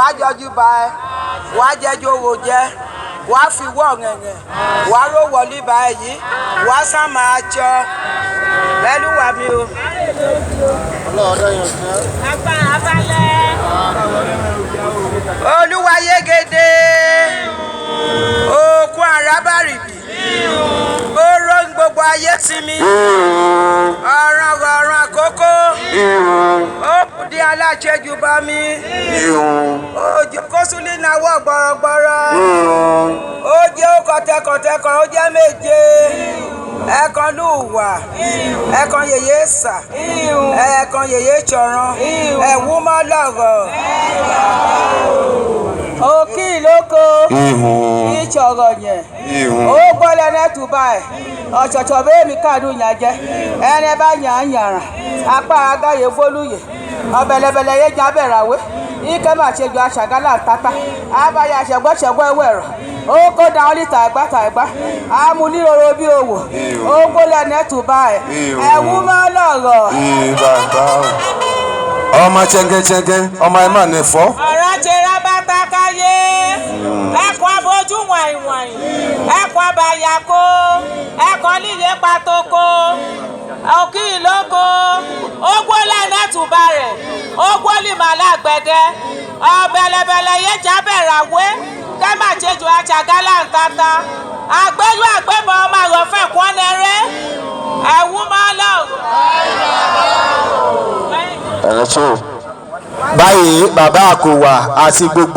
Wàá jọjú bá ẹ, wàá jẹjú owó jẹ, wàá fi wọ́ ọ̀rẹ̀rẹ̀, wàá ró wọlé bá ẹ yìí, wàá sá máa jọ pẹ̀lú wa mi o. Olúwa yégede òkú àràbàrìbì ó ró gbogbo ayé sí mi, ọ̀ràn ọ̀ràn àkókò ó kù dí aláṣejù bá mi, òjò kóṣùlì náwó gbọ̀rọ̀gbọ̀rọ̀, ó jẹ́ ó kọ̀tẹ́kọ̀tẹ́kọ̀, ó jẹ́ méje ẹ̀kan lùwà, ẹ̀kan yèyé sà, ẹ̀kan yèyé tsọ̀ràn, ẹ̀wú mọ́ lọ́rọ̀. Òkì lóko ìtsọ̀rọ̀ yẹn ó gbọ́lẹ̀ nẹ́tù báyìí, ọ̀tsọ̀tsọ̀ bẹ́ẹ̀ mi káàdùn yàn jẹ́ ẹni bá yàn án yàrá apá agáyé gbólúyè ọ̀bẹ̀lẹ̀bẹ̀lẹ̀ yé jà bẹ̀rẹ̀ àwé ike má ṣe ju aṣàgálà tata abáyé aṣẹ̀gbọ́ṣẹ̀gbọ́ ẹwẹ́ rọ̀ ó kó da ọ́ lítà ẹ̀gbá tà ẹ̀gbá amúníròrò bí òwò ó gbólẹ̀ nẹ́tù báyìí ẹ̀wú mọ́ lọ́rọ̀. Bàbá ọmọ ṣẹ̀ǹgẹ̀ṣẹ̀ǹgẹ̀ ọmọ ẹ má ní fọ́. Ọ̀rọ̀ ṣe rábátá káyé, ẹ̀kọ́ abojú wàìwàì, ẹ̀kọ́ abayako, ẹ̀kọ́ líle patoko, òkì ìlóko ogbólẹ̀ nẹ́tùbà rẹ̀, ogbólìmọ̀ alágbẹ̀dẹ, ọ̀bẹ̀lẹ̀bẹ̀lẹ̀ yéjà bẹ̀rẹ̀ àwé kẹ́màjẹjọ àjàgálà ń tata àgbẹ̀yọ àgbẹ̀bọ̀ ọmọ àròfẹ̀ kọ́nẹ́rẹ́ ẹ̀wú mọ́ lọ́rùn. Báyìí bàbá àkòwà àti gbogbo.